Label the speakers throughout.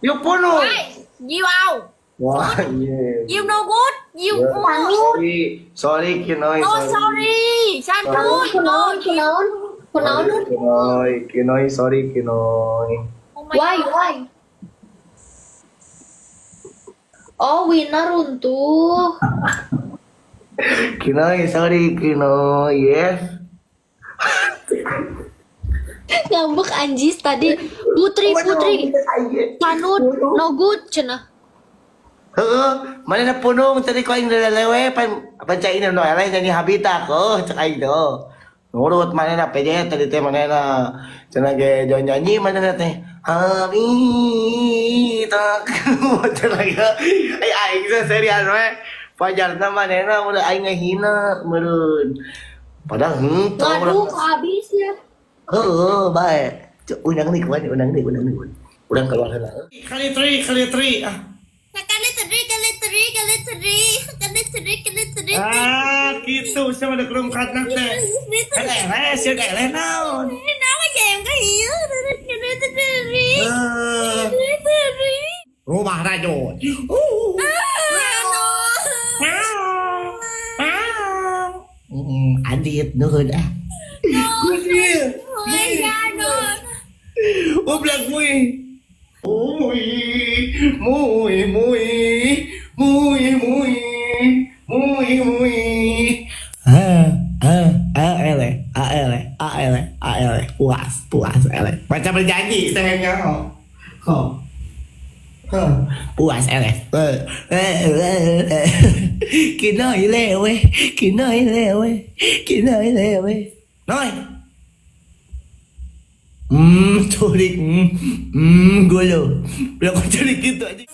Speaker 1: You punung.
Speaker 2: You out.
Speaker 1: Wah, yeah.
Speaker 2: You no good. You
Speaker 1: sorry. Sorry Kinoy.
Speaker 2: No sorry. Sanut.
Speaker 3: Kunaon, kunaon. Kunaon.
Speaker 1: Kinoy, Kinoy, sorry Kinoy.
Speaker 3: Why, why? Oh, winner runtuh.
Speaker 1: Kinoy, sorry Kinoy. Yes.
Speaker 3: Ngambek anjis tadi. Putri, Putri. Sanut, no good cenah.
Speaker 1: Heeh, mana punung tadi kau aing lelewe pan pancain no eleh nyanyi habita ko cek aing do. Nurut manehna PJ tadi teh manehna cenah ge nyanyi manehna teh habita cenah ge ai aing teh serius we. Fajarna manehna udah aing ngehina meureun. Padahal henteu.
Speaker 3: Aduh, habis ya.
Speaker 1: Heeh, bae. Cuk undang nih kuan, undang nih, undang nih. Urang keluar heula. Kali tri, kali tri ah. Ah, gitu sama ada kerungkat nanti. Eleh, sih eleh naon. Rumah rajo. Adit nuhun ah. Ublak mui. Mui, mui, mui, mui, mui, mui, mui. A, A, A, L, A, L, A, L, A, L, puas, puas, L. Macam berjanji tehnya. Oh, puas, L. Kinoi lewe, kinoi lewe, kinoi lewe. Noi. Curik, golo. Berapa curik gitu aja.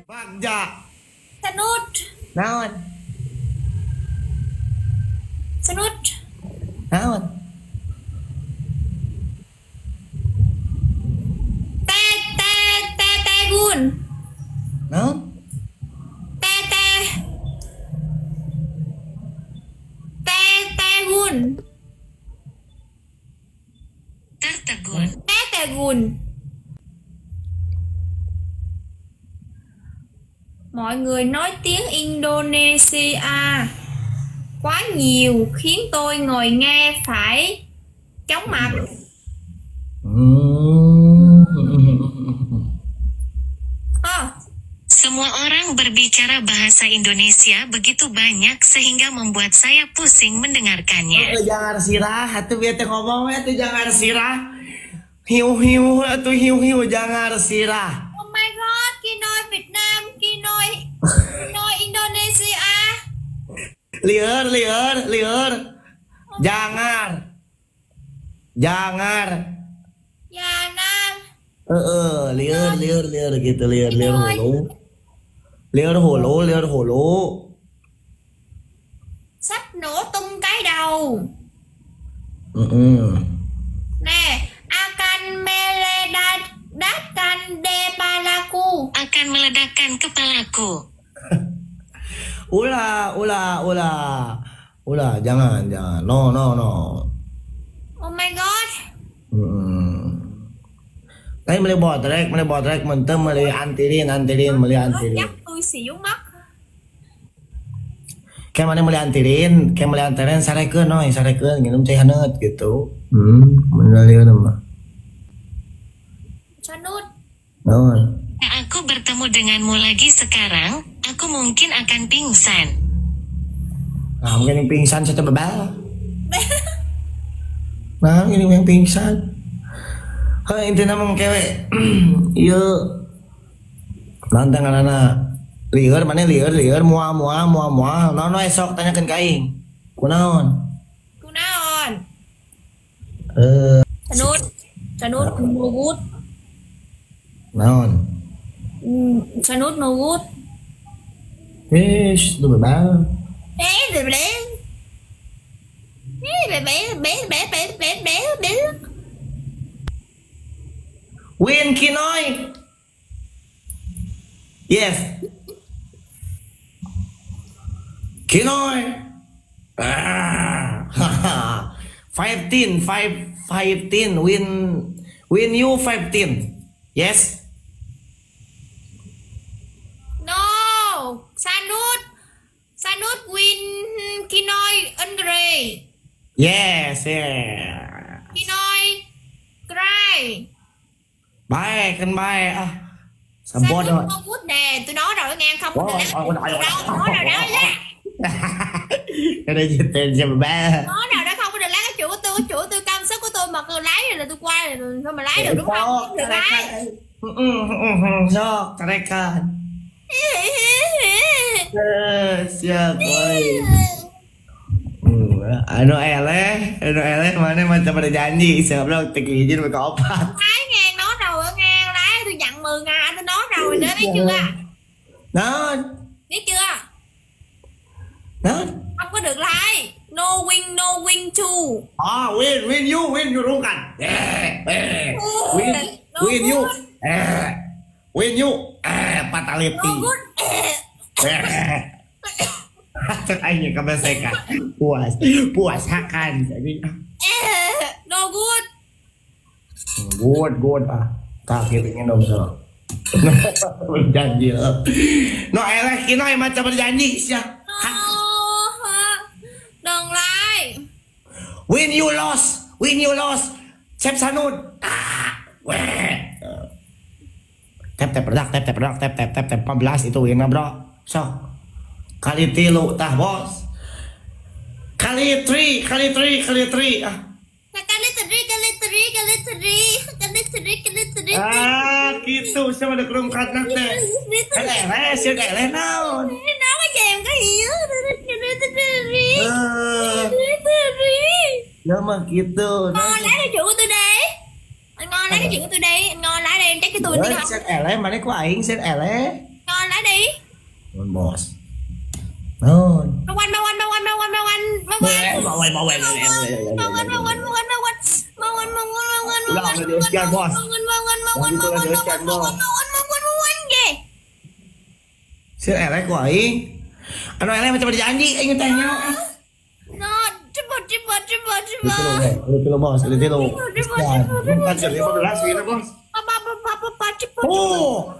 Speaker 1: Bagja.
Speaker 2: Sanut.
Speaker 1: Naon?
Speaker 2: Sanut.
Speaker 1: Naon?
Speaker 2: Gun.
Speaker 1: Naon?
Speaker 2: Te te. Te te gun.
Speaker 4: Tertegun.
Speaker 2: Te tegun. Mọi người nói tiếng Indonesia quá nhiều khiến tôi ngồi nghe phải chóng mặt.
Speaker 4: Semua orang berbicara bahasa Indonesia begitu banyak sehingga membuat saya pusing mendengarkannya.
Speaker 1: Oh, jangan sirah, atuh biar teh ngomong atuh jangan sirah. Hiu hiu atuh hiu hiu jangan sirah.
Speaker 2: Oh my god, Kinoy Vietnam, Kinoy, Kinoy Indonesia.
Speaker 1: Liar, liar, liar. Jangan. Jangan.
Speaker 2: Jangan.
Speaker 1: Liar, liar, liar gitu, liar, liar hulu. Liar hulu, liar hulu.
Speaker 2: Sắp nổ tung cái đầu. Nè, akan meledakkan kepalaku.
Speaker 4: Akan meledakkan kepalaku.
Speaker 1: Ulah, ulah, ulah. Ulah, jangan, jangan. No, no, no.
Speaker 2: Oh my god.
Speaker 1: Tapi beli botrek, mentem, beli antirin, antirin, beli antirin.
Speaker 2: Chắc tôi xỉu mất.
Speaker 1: Kayak mana beli antirin, kayak beli antirin, sarekeun noi, sarekeun, nginum cai haneut gitu. Bener ya mah.
Speaker 2: Sanut.
Speaker 1: Naon?
Speaker 4: Aku bertemu denganmu lagi sekarang, aku mungkin akan pingsan.
Speaker 1: Nah, mungkin yang pingsan saya bebal. Nah, ini yang pingsan. Hei, intinya mah kewe. Ieu nantang anak lieur mana lieur lieur mua mua mua mua. Naon we sok tanyakeun ka aing. Kunaon?
Speaker 2: Kunaon? Sanut, sanut nugut.
Speaker 1: Naon?
Speaker 2: Sanut nugut.
Speaker 1: Ish, lu bebal.
Speaker 2: Eh, bebal. Eh, bebal, bebal, bebal, bebal, bebal.
Speaker 1: Win Kinoy. Yes. Kinoy. Ah. 15, 5, 15 win you 15. Yes.
Speaker 2: No. Sanut. Sanut win Kinoy Andre.
Speaker 1: Yes, yeah.
Speaker 2: Kinoy cry.
Speaker 1: Baik kan baik ah. Sanut
Speaker 2: không good nè, tôi nói rồi nghe không có được. Nói rồi đó.
Speaker 1: Cái đây tên cho ba.
Speaker 2: Nói rồi đó không có được lấy cái chủ của tôi, cái chủ tôi công sức của tôi mà cứ lấy rồi là tôi quay rồi thôi mà lấy được đúng không? Được lấy.
Speaker 1: Sok, tarekan. Siap, boy. Anu eleh mana macam pada janji, siap dong teki izin mereka opat.
Speaker 2: Lái nghe nói rồi nghe lái tôi nhận 10 ngàn tôi nói rồi đó biết chưa?
Speaker 1: Đó.
Speaker 2: Biết chưa?
Speaker 1: Đó.
Speaker 2: Không có được lái. No win, no win too.
Speaker 1: À, win, win you, win you đúng kan? Win, win you. Win you. Fatality.
Speaker 2: No good.
Speaker 1: Cek aing kebesekan. Puas, puas hakan jadi.
Speaker 2: No good.
Speaker 1: Good, good ah. Kaki ingin dong so. Berjanji. No eleh kinoy macam berjanji sia.
Speaker 2: Đừng lại.
Speaker 1: Win you lost, win you lost. Chef Sanut. Ah, weh. Tap tap berdak, tap tap berdak, tap tap tap tap 14 itu win bro. So. Kali tilu tah bos. Kali 3, kali 3, kali 3 ah.
Speaker 2: Kali 3, kali 3, kali 3, kali 3, kali 3.
Speaker 1: Ah, gitu sama ada kerungkat nanti. Eleh, sih eleh naon.
Speaker 2: Nó cái gì em có hiểu.
Speaker 1: Ya mah gitu.
Speaker 2: Ngon lấy cái chuyện của tôi đi. Anh ngon lấy cái chuyện của tôi đi, anh ngon lấy đi, em chắc cái tôi đi không.
Speaker 1: Set eleh mana ku aing set eleh.
Speaker 2: Ngon lấy đi.
Speaker 1: Ngon bos. Ngon.
Speaker 2: Bao quanh, bao quanh, bao quanh, bao quanh, bao quanh, bao quanh.
Speaker 1: Bao quanh, bao quanh, bao
Speaker 2: quanh, bao quanh, bao quanh, bao quanh, bao quanh, bao quanh, bao quanh, bao quanh, bao quanh, bao quanh, bao quanh, bao quanh, bao quanh gì?
Speaker 1: Set eleh ku aing. Anu eleh macam berjanji aing teh nya.
Speaker 2: No, cepat, cepat, cepat, cepat.
Speaker 1: Tilu bos, tilu. Empat lima belas gitu bos.
Speaker 2: Apa, apa, apa, apa, cepat.
Speaker 1: Oh.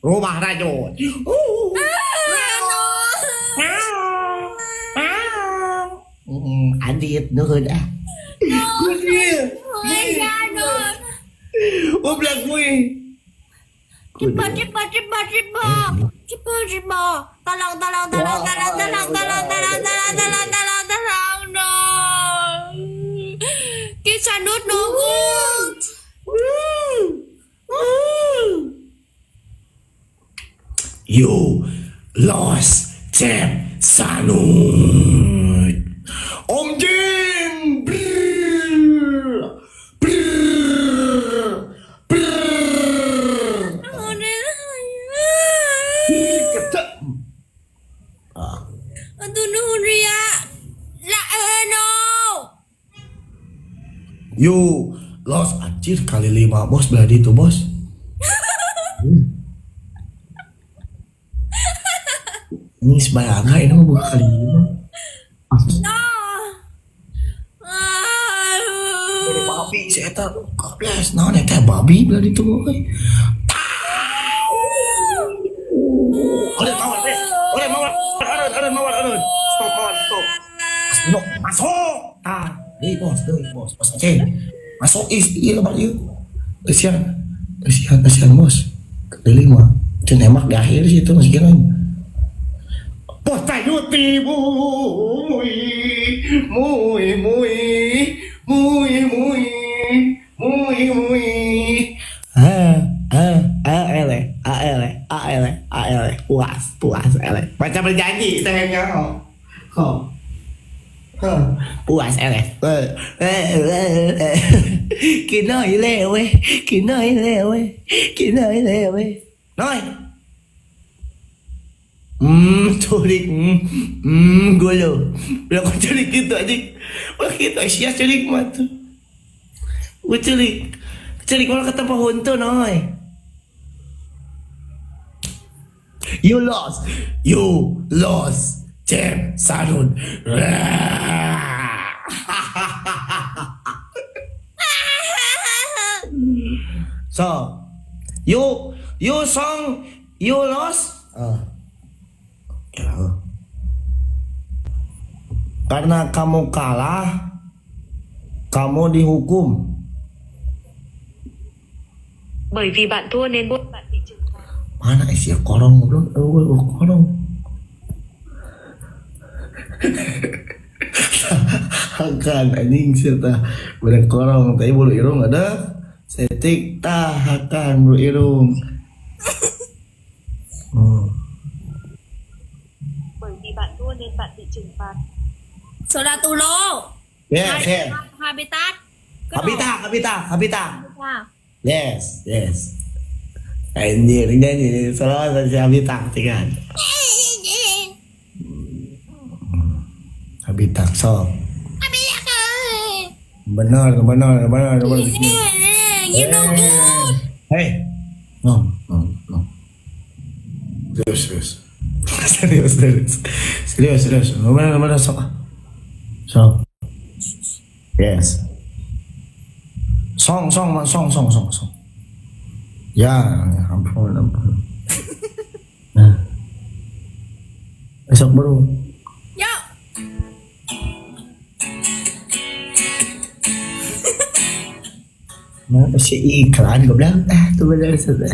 Speaker 1: Rumah rajut. Adit nuhun ah. Ublak gue.
Speaker 2: Cepat, cepat, cepat, cepat. Cepat, cepat. Tolong, tolong, tolong, tolong, tolong, tolong, tolong, tolong, tolong, tolong, tolong, no. Kita nut no good.
Speaker 1: You lost Chef Sanut. Om Jin. Brrr. Brrr. Brrr. You lost anjir kali 5 bos berarti itu bos. Ini sebayangnya ini mau buka kali 5.
Speaker 2: No.
Speaker 1: Ini babi si eta goblok. Naon eta babi berarti itu euy. Oleh mawar, oleh mawar, oleh mawar, oleh. Stop mawar, stop. No, masuk. Ah, deui bos, deui bos, bos aceh. Masuk is ieu lebar ieu. Eusian, eusian, eusian bos. Kali 5. Itu nembak di akhir sih itu masih kira. Potayuti mui mui mui mui mui mui mui. A A A L A L A L A L puas puas L. Macam berjanji tehnya kok. Puas L. Kinoi lewe, kinoi lewe, kinoi lewe. Noi. Culik, gue lo, bilang kok culik gitu aja, wah gitu, Asia culik mah tuh, gue culik, Cerik malah ketemu huntu noy. You lost. You lost. Cep Sanud. So, you song you lost. Karena kamu kalah, kamu dihukum.
Speaker 4: Bởi vì bạn thua nên bạn bị trừng phạt.
Speaker 1: Mana isi korong belum? Korong. Hakan anjing sih tah. Bener korong, tapi bulu irung ada. Setik tah hakan bulu irung.
Speaker 4: Bởi vì bạn thua nên bạn bị trừng phạt.
Speaker 2: Solatulo.
Speaker 1: Yes, yes.
Speaker 2: Habitat.
Speaker 1: Habitat. Yes, yes. Anjir, nyanyi selalu saya habitat kan. Habitat so. Benar.
Speaker 2: You know good.
Speaker 1: Hey. No. Serius. Serius. Benar sok. So. Yes. Song. Ya, ampun. Nah. Besok baru.
Speaker 2: Yo.
Speaker 1: Nah, si iklan gue bilang, tuh benar sudah.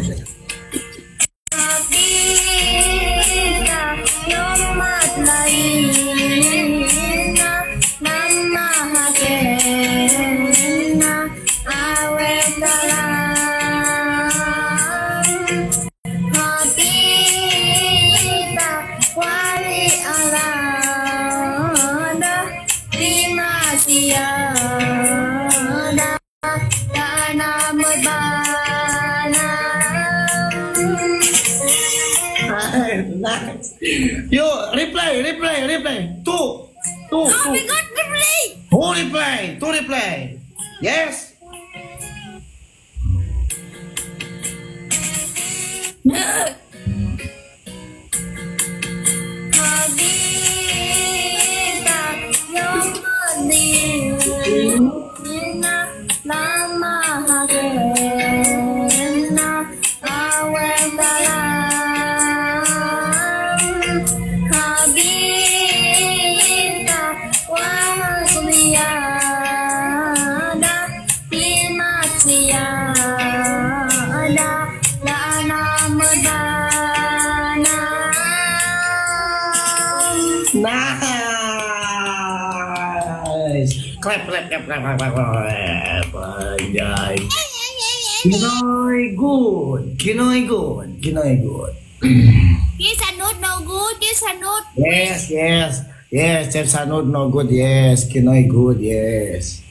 Speaker 1: Yo, reply. Two.
Speaker 2: Oh my God, reply.
Speaker 1: Two reply. Yes. Nice. Clap. Anjay. Kinoy good.
Speaker 2: Ki Sanud no good.
Speaker 1: Yes. Yes, Chef Sanud no good. Yes, Kinoy good. Yes.